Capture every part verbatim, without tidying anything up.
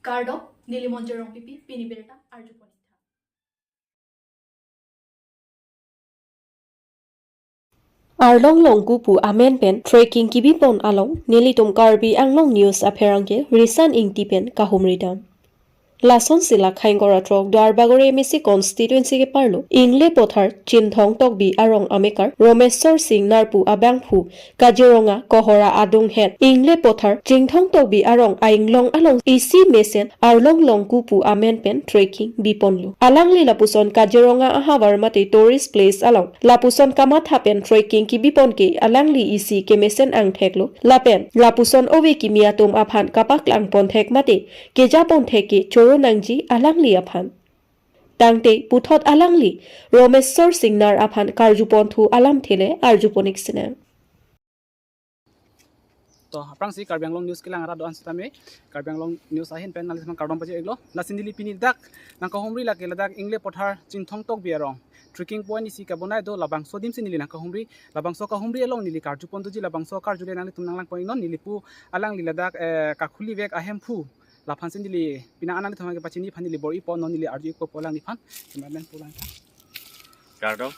Kardom, neli Monjir Rongpipi, pini birta arjupon ik tha. Arlong Longku pu amen pen trekking kebipon along nelitum Karbi Anglong News apherangke Risan Ingti pen kahumri dam. Lason sila khaingkora throk Duarbagori M A C constituency keparlo Ingle Pothar Chinthong Tokbi arong amekar Romeswar Singnar pu abangphu Kaziranga Kohora adunghet Ingle Pothar Chinthong Tokbi arong ainglong along isi mesen Arlong Longku pu amen pen trekking biponlo. Alangli lapuson Kaziranga ahavar mate tourist place along lapuson kamatha pen trekking kebipon ke alangli isi kemesen angtheklo. Lapen lapuson ove kimi atum aphan kapaklangpon thek mate kejapon thek ke choro nangji alangli aphan. Tangte puthot alangli Romeswar Singnar aphan karjupon thu alamthe le arjupon ik sinang. To, aphrangsi Karbi Anglong News kelang arat do-an sitame, Karbi Anglong News ahin pen nanglitum kardom pajir iklo. Lasi neli pini dak nangkahumri lake ladak Ingle Pothar Chinthong Tokbi arong trekking point isi kabonai do, labangso adim si neli nangkahumri, labangso kahumri along neli karjupon doji, labangso karju le nanglitum nanglangpon iknon, neli pu alangli ladak, eh, kakhuli vek ahemphu. Laphan si neli pini nanglitum kepachini aphan neli bor-ipon, non neli arju ikpo pu alangliphan. Cameraman pu alang tha. Kardom.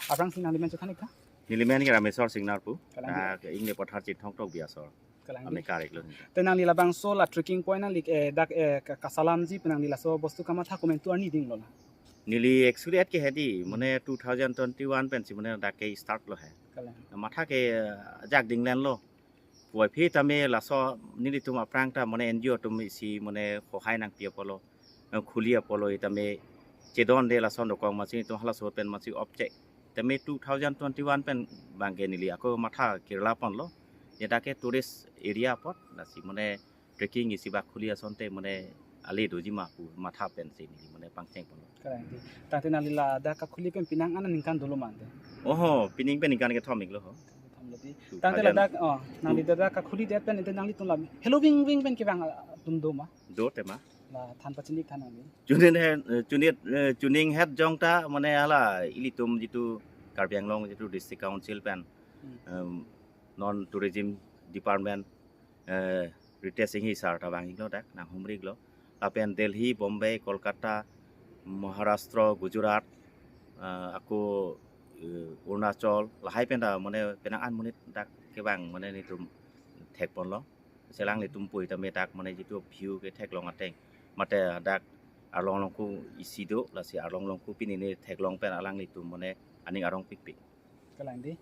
Aphrangsi nangli men chothan ik tha. Neli men ke Rameswar Singnar pu. Kalang. Ah, ke Ingle Pothar Chinthong Tokbi asor. Kalang. Amekar iklo. Te nangli labangso la trekking point nangli, eh, dak, eh, ka-, kasalamji pen nangli laso bostu kamatha komantu arni dinglo la? Neli actually et ke hedi, mane two thousand twenty-one pensi mane dak ke start lo he. Kalang. Matha ke, eh, ajak dinglen lo. Puvoiphit tame laso nelitum aphrang ta mane N G O atum isi mane kohai nangpi apotlo, eh, khuli apotlo itame chedonde lason dokong masi itum halaso pen masi object. Tame two thousand twenty-one pen bangke neli ako matha kirla ponlo. Jeta ke tourist area apot, lasi mane trekking isi bak khuli asonte mane ale doji ma pu matha pensi neli mane pangcheng ponlo. Kalang di. Tangte nangli ladak kakhuli pen pini an aningkan dolo ma ante? Oho, pini pen ningkan kethom iklo ho. Kethom lo di. Two thousand. Tangte ladak, oh, nangli ladak kakhuli det pen ante nanglitum la helo ving ving pen kevang atum do ma? Do tema. La than pachini tha nangli. Chuning het, eh, chuning, eh, chuning het jong ta mane hala ilitum jitu Karbi Anglong jitu District Council pen, Hmm. em, non tourism department, eh, Ritesh Enghi sir ta vang iklo dak nanghumri iklo. Lapen Delhi, Bombay, Kolkata, Maharashtra, Gujarat, eh, ako, eh, Arunachal, lahai pen ta mane penang an monit dak kevang mane nelitum thek ponlo. Lasi alanglitum pu itame dak mane jitu view ketheklong ateng. Mate dak Arlong Longku isi do, lasi Arlong Longku pini ne theklong pen alanglitum mane aning arong pikpik. Kalang di.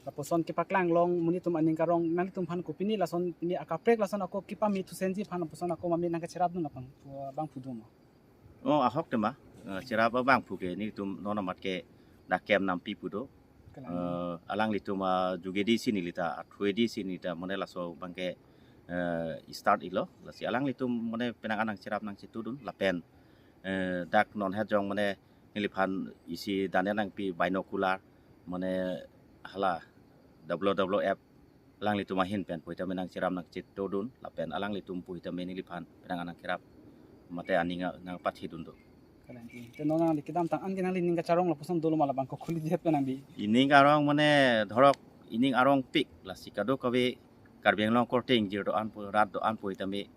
Lapuson kepaklang long monit atum aning karong nanglitum aphan ko pini lason pini akaprek lason ako kepame thusenji aphan lapuson ako mame nangkacherapdun abang, abangphu do ma? Oh, ahok tema. Eh, cherap abangphu ke nelitum non amat ke dak camp nampi pu do. Kalang. Eh, alanglitum ajoge di si neli ta, athue di si neli ta mane laso bangke, eh, start iklo. Lasi alanglitum mane penang an nangcherap nangchetudun lapen, eh, dak non het jong mane neliphan isi dane nangpi binocular mane hala W W F alanglitum ahin pen pu itame nangcherap nangchetudun lapen alanglitum pu itame neliphan penang an nangcherap mate aning a-, nangpathidun do. Kalang di. Te non nangli kedamtang an ke nangli ning kacharong lapuson dolo ma labang kakhuli det pen nangli? Ining arong mane dhorok ining arongpik, lasi kadokave Karbi Anglong korte ingjir do-an pu, rat do-an pu itame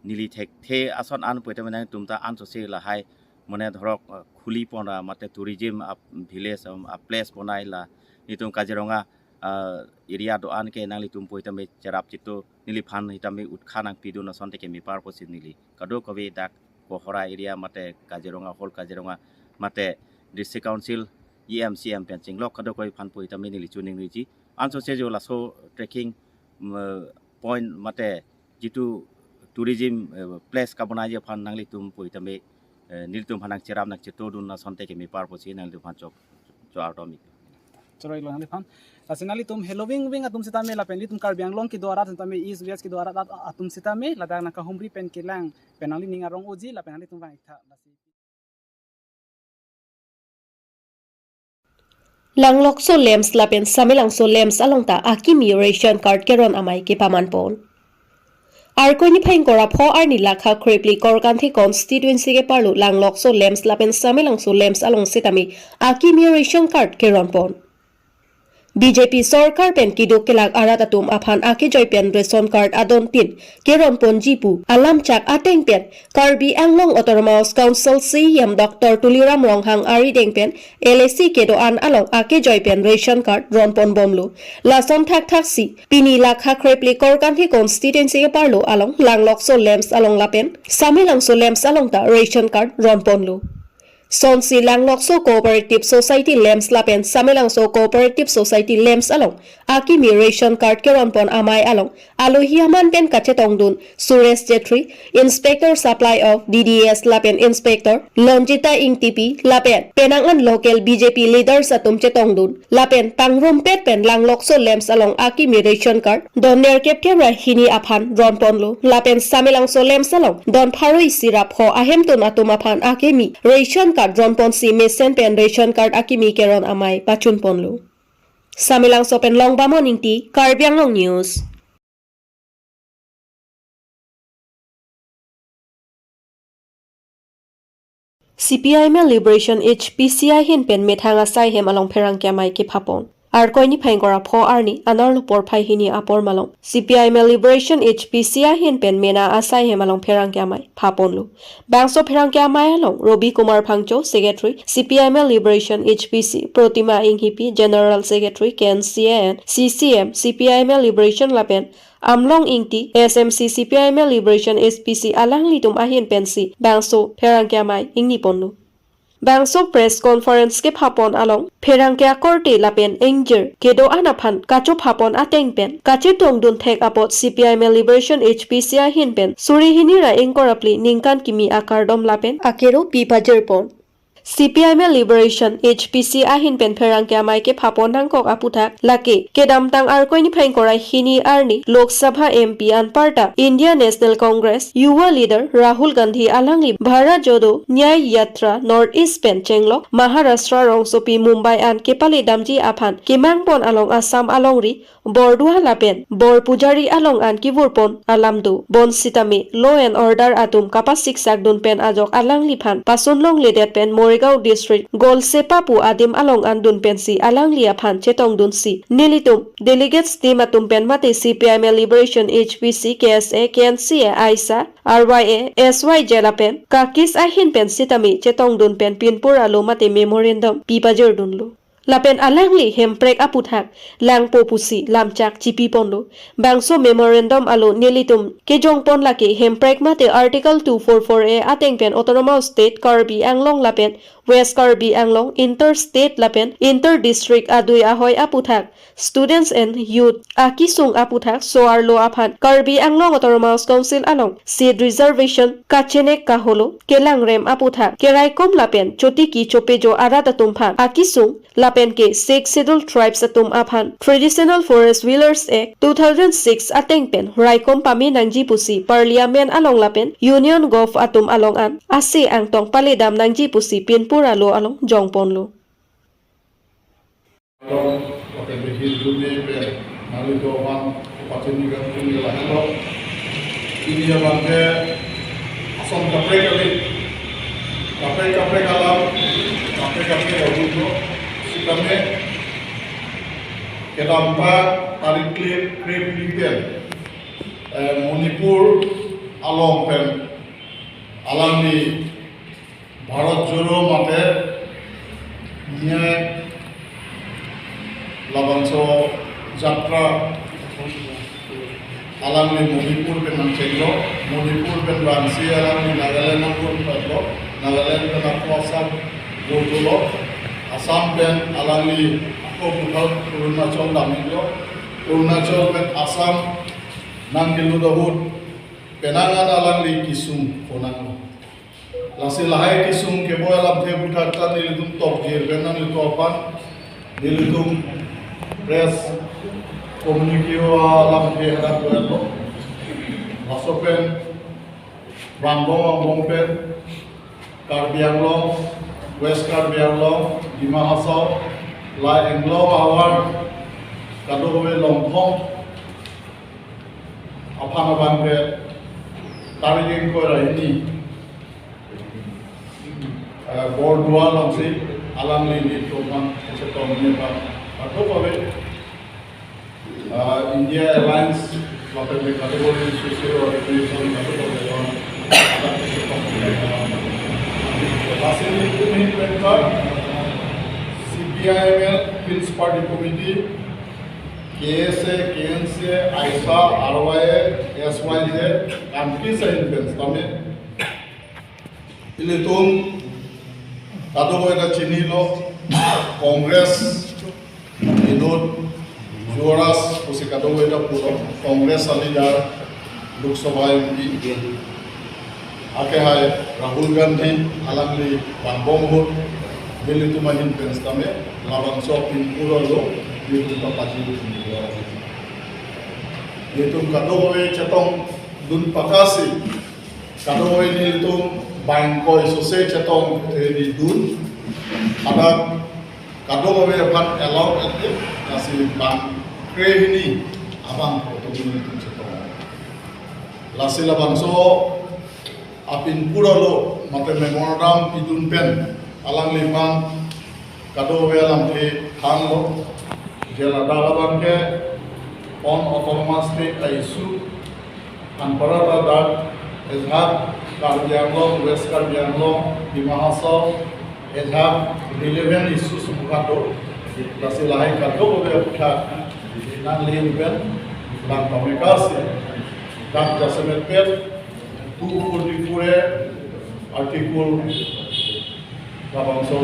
neli thekthe ason an pu itame nangtum ta ansose lahai mane dhorok, eh, khuli pon ra mate tourism a village, um, a place ponai la nelitum Kaziranga, ah, area do-an ke nanglitum pu itame cherap chitu neliphan itame utkha nangpidun asonte keme apar pusi neli kadokave dak Kohora area mate Kaziranga, whole Kaziranga mate District Council, E M, C M pen chinglok kadokave aphan pu itame neli chuning riji. Ansose jo laso trekking, mm, point mate jitu tourism, eh, place kabonai aphan nanglitum pu itame, eh, nelitum aphan nangcherap nangchetudun asonte keme apar pusi nanglitum aphan chok, cho-ardom ik. Choro iklo nangliphan. Lasi nanglitum helo ving ving atum sitame lapen nelitum Karbi Anglong kedo arat sitame, East West kedo arat at-, atum sitame ladak nangkahumri pen kelang pen nangli ning arong oji lapen nanglitum vang ik tha. Lasi Langlokso LAMPS lapen Samelangso LAMPS along ta akimi ration card keron amei kepaman pon. Arkoi niphai ingkoi ra pho arni lakha krepli Korkanthi constituency keparlo Langlokso LAMPS lapen Samelangso LAMPS along sitame akimi ration card keron pon. B J P sorkar pen keduk kelak arat atum aphan akejoi pen ration card adon tin keron ponji pu alam chak ateng pen Karbi Anglong Autonomous Council C E M Doctor Tuliram Ronghang arideng pen L A C kedo-an along akejoi pen ration card ron ponbomlo. Lason thakthak si pini lakha kreplekor kanthi constituency keparlo along Langlokso LAMPS along lapen Samelangso LAMPS along ta ration card ron ponlo. Sonsi Langlokso Cooperative Society LAMPS lapen Samelangso Cooperative Society LAMPS along akimi ration card keron pon amei along alohi aman pen kachetongdun Suresh Chetri, Inspector Supply of D D S lapen Inspector Lonjita Ingtipi lapen penang an local B J P leaders atum chetongdun lapen pangrumpet pen Langlokso LAMPS along akimi ration card don nerkep thera hini aphan ron ponlo lapen Samelangso LAMPS along don pharo isi ra pho ahemtun atum aphan akimi ration card ron ponsi mesen pen ration card akimi keron amei pachun ponlo. Samelangso pen Longbamon Ingti, Karbi Anglong News. C P I M L Liberation H P C ahin pen methang asai hem along pherangke amei kephapon. Arkoi niphai ingkoi ra pho arni anerlo porphai hini apor malom C P I M L Liberation H P C ahin pen mena asai hem along pherangke amei phaponlo. Bangso pherangke amei along Robi Kumar Phangcho, Secretary C P I M L Liberation H P C, Protima Inghipi, General Secretary K N C A and C C M C P I M L Liberation lapen Amlong Ingti, S M C C P I M L Liberation H P C alanglitum ahin pensi bangso pherangke amei ingni ponlo. Bangso press conference kephapon along pherangke akorte lapen ingjir kedo-an aphan kachophapon ateng pen kachetongdun thek apot C P I M L Liberation H P C ahin pen suri hini ra ingkoi ra phli ningkan kimi akardom lapen akero pi pajirpon. C P I M L Liberation H P C ahin pen pherangke amei kephapon nangkok aphuthak lake kedamtang Arkoi niphai ingkoi ra hini arni Lok Sabha M P anparta India National Congress Yuva Leader Rahul Gandhi alangli Bharat Jodo Nyay Yatra North East pen chenglok Maharashtra rongsopi Mumbai an kepale damji aphan kemangpon along Assam alongri Bordua lapen Borpujari along an kevurpon alam do. Bonsitame law and order atum kapasiksakdun pen ajok alangliphan pasunlongledet pen Morigaon district Golsepa pu adim along an dun pensi alangli aphan chetongdunsi nelitum delegates team atum pen mate C P I M L Liberation H P C, K S A, K N C A, AISA, R Y A, S Y J lapen KAKIS ahin pen sitame chetongdun pen pinpur alo mate memorandum pi pajirdunlo. Lapen alangli hemprek aphuthak langpo pusi lamchak chipiponlo. Bangso memorandum alo nelitum kejongpon lake hemprek mate Article two four four A ateng pen Autonomous State Karbi Anglong lapen West Karbi Anglong inter-state lapen inter-district adui ahoi aphuthak, students and youth akesung aphuthak so-arlo aphan Karbi Anglong Autonomous Council along seat reservation kachenek kaholo kelangrem aphuthak keraikom lapen chotiki chopejo arat atum aphan akesung lapen ke Sixth Schedule Tribes atum aphan Traditional Forest Dwellers Act two thousand six ateng pen raikom pame nangji pusi Parliament along lapen Union Govt atum along an ase angtong paledam nangji pusi pinpur alo along jongponlo. Oke, bikin dunia pen nali doang pachini kan pini lahelo. Ini abang ke asam kaprek kali. Kaprek kaprek alam, kaprek kaprek alam lo. Sitame kedamtang tarik kre-, kreplekor pen, eh, Manipur along pen alangli Bharat Jodo mate Nyay labangso Yatra alangli Manipur pen nangchenglo, Manipur pen vangsi alangli Nagaland nangpurlo, Nagaland pen ako Assam gurtulo, Assam pen alangli ako puthot Arunachal damlo, Arunachal pen Assam nangkelut ahut penang an alangli kesung konanglo. Lasi lahai kesung keboi alamthe aphuthak ta nelitum tokjir pen nanglitum aphan, nelitum press communique alamthe hadak koyatlo. Laso pen vangbom vangbom pen Karbi Anglong, West Karbi Anglong, Dima Hasao, la Anglong ahavar kadokave longthom aphan abangke tarik ingkoi ra hini, eh, Bordua alongsi alangli nelitum aphan chetongdun aphan. Kadokave India Alliance, lapen ke category social organization, lapen ke dewan, lapen ke dewan. Lasi nelitum ahin pen ke C P I M L Hills Party Committee, K S A, K N C A, AISA, R Y A, S Y Z, country ahin pen setame ilitum kadokave ta chinilo, Congress inut Yuvraj pusi kadokave ta pulo, Congress a leader, Lok Sabha M P. Akehai Rahul Gandhi, alangli vangbom ahut, nelitum ahin pen setame labangso apin pura lo, nelitum ta paji. Nelitum kadokave chetongdun pakasi, kadokave nelitum bang ingkoi sose chetong, eh, dun. Hadak kadokave aphan allow ete, lasi bang krehini abang pu atum nelitum chetong. Lasi labangso apin pura lo mate memorandum pidun pen alangliphan kadokave alamthe thanlo. Je ladak abang ke on autonomous state a-issue anparta dak ejak Karbi Anglong, West Karbi Anglong, Dima Hasao, ejak relevant issues pu kadokave, lasi lahai kadokave aputhak nangli ahin pen lang tame kasi, dak jasemet pen two forty-four A article labangso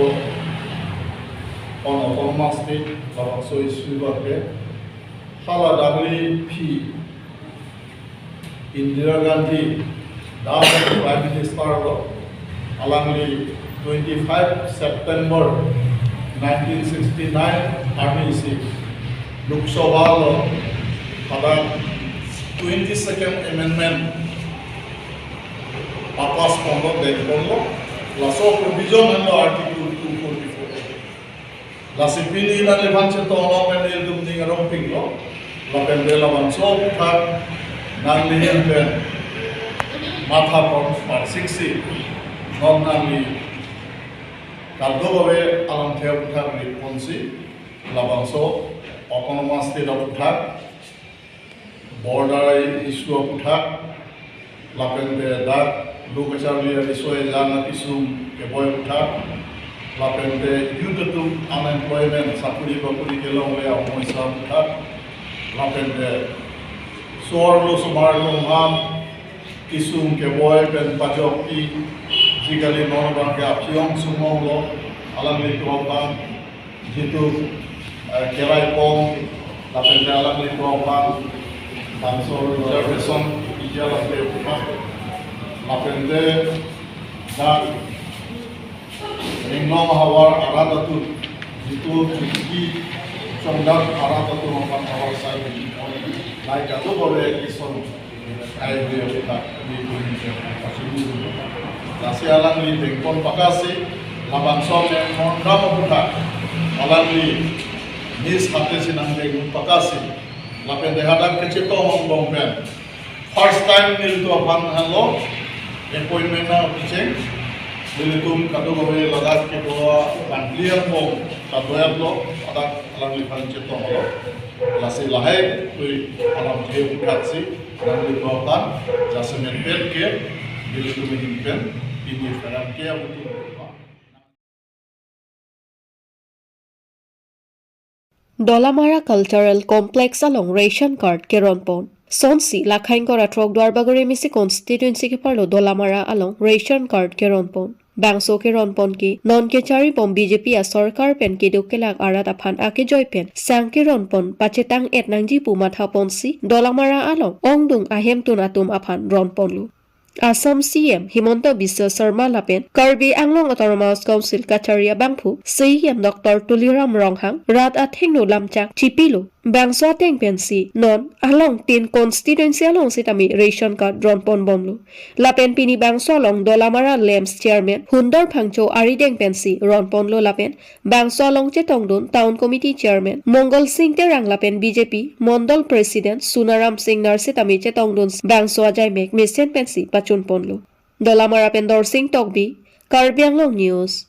on autonomous state labangso issue abang ke hala dangli phi Indira Gandhi, dak Prime Minister lo, alangli twenty-five September nineteen sixty-nine arni isi Lok Sabha lo pada twenty-second Amendment papass ponlo, dengponlo, laso provision henlo Article two forty-four A. Lasi pini nangliphan chetong along pen nelitum ning arong pinglo, lapen ke labangso aputhak nangli ahin pen mathapon parsiksi, non nangli kadokave alamthe aputhak ri ponsi, labangso autonomous state aputhak, border issue aputhak, lapen ke dak lo kacharli riso ejang akesung keboi aputhak, lapen ke youth atum unemployment, sakuri bakuri kelongle asomosa aputhak, lapen ke so-arlo osomar atum aphan kesung keboi pen pajokji, ji kali non abang ke aphi ong sungmong lo, alanglitum aphan jitu, eh, kerai pong, lapen ke alanglitum aphan bangso reservation ija lapen ke, lapen ke dak Ringlong ahavar arat atum, jitu Kuki Chongdak arat atum aphan havar sai, lahai kadokave ison ai hui aputhak nelitum pachini. Lasi alangli dengpon pakasi, labangso memorandum aputhak alangli niz hate si nangdengpon pakasi, lapen ke hadak kachetong angbong pen first time nelitum aphan henlo appointment nangpicheng. Nelitum kadokave ladak kedo bangli angbong kadoyaplo, hadak alangliphan chetonglo. Lasi lahai hui alamthe aputhak si nanglitum aphan jasemet pen ke nelitum ahin pen pini pherangke abutu. Dolamara Cultural Complex along ration card keronpon. Sonsi, Lakhaingkor athrok Duarbagori M A C constituency keparlo Dolamara along ration card keronpon. Bangso keronpon ke non kecharibom B J P asorkar pen keduk kelak arat aphan akejoi pen sang keronpon pachetang-et nangji pu mathaponsi Dolamara along ongdung ahemtun atum aphan ronponlo. Assam C M Himanta Biswa Sarma lapen Karbi Anglong Autonomous Council kachari abangphu C E M Doctor Tuliram Ronghang rat athengno lamchak chipilo. Bangso ateng pensi non along tin constituency along sitame ration card ronponbomlo. Lapen pini bangso along Dolamara LAMPS chairman Hundor Phangcho arideng pensi ronponlo lapen bangso along chetongdun Town Committee Chairman Mongol Sing Terang lapen B J P Mondol President Sunaram Singnar sitame chetongdun bangso ajaimek mesen pensi pachunponlo. Dolamara pen Dorsing Tokbi, Karbi Anglong News.